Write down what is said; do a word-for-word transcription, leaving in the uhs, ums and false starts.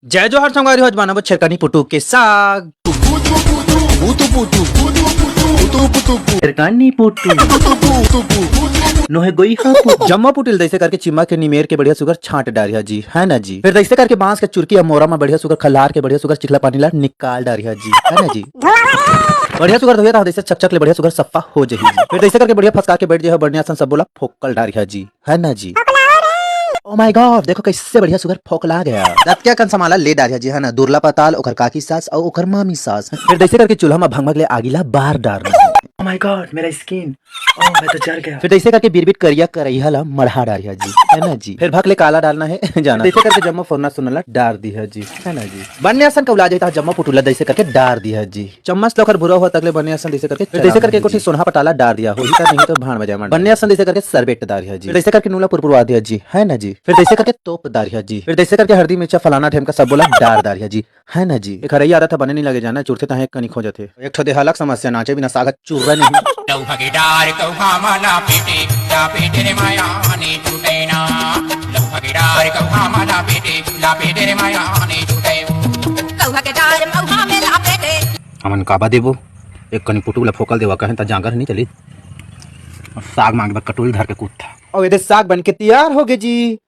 जय जोहार संगवारी हो, आज बनाबो छेरकानी पुटू के साग। छेरकानी पुटू, नोहे गोइहा पुटू। जम्मो पुटू ल दइसे करके चिम्मा के निमेर के बढ़िया सुगर छांट डारिहा जी, है ना जी। फिर दइसे करके बांस के चुरकी या मोरा म बढ़िया सुगर खल्लार के बढ़िया सुगर चिखला पानी ला निकाल डारिहा जी, है ना जी। बढ़िया सुगर धोइहा त दइसे चकचक ले बढ़िया सुगर सफ्फा हो जही जी। फिर दइसे करके बढ़िया फसका के बैठ जइहा, बढ़िया असन सब्बो ला फोकल डारिहा जी, है ना जी। Oh my God, देखो कैसे बढ़िया सुगर फोकला गया। दतकिया कन समाला ले डारिहा जी, है ना, दुरला पताल, ओकर काकी सास अउ ओकर मामी सास। फिर दइसे करके चूल्हा म भंग भंग ले आगी ला बार डारना। Oh my God, मेरा skin, ओह, मैं तो जल गया। फिर दइसे करके बिरबिट करिया करइहा ला मढ़ा डारिहा जी, है ना जी। फिर भक ले काला डालना है जाना। दइसे करके जम्मो फोरना सोना ला डार दिहा जी, है ना जी। बन्ने असन कउला जाही त जम्मो पुटू ला दइसे करके डार दिहा जी। चम्मच ले ओकर भुरा हुआ तक ले बन्ने असन दइसे करके फिर दइसे करके कोठी सोनहा पताल ला डार दिहा, होही त नहीं तो भाड़ में जाए मर। बन्ने असन दइसे करके सरबेट डारिहा जी। फिर दइसे करके नूला पुरपुरवा दिहा जी, है ना जी। फिर दइसे करके तोप डारिहा जी। फिर दइसे करके हरदी मिर्चा फलाना ठेमका सब्बो ला डार डारिहा जी, है ना जी। एक हरई आदत ह बने नहीं लगे जाना, चुरथे तहाँ एक कनी खो जाथे। एक ठो देहालक समस्या, नाचे बिना साग चुर्रा नहीं। लउहा के डार कउहा म लापेटे, लापेटे रे माया नी छूटे ना। लउहा के डार कउहा म लापेटे, लापेटे रे माया नी छूटे। कउहा के डार मउहा में लापेटे। हमन काबा देबो, एक कनी पुटू ला फोकल देवा कहें त जांगर नहीं चली। अउ साग मांगे बर कटोरी धर के कूदथा। अउ एदे साग बन के तैयार हो गे जी।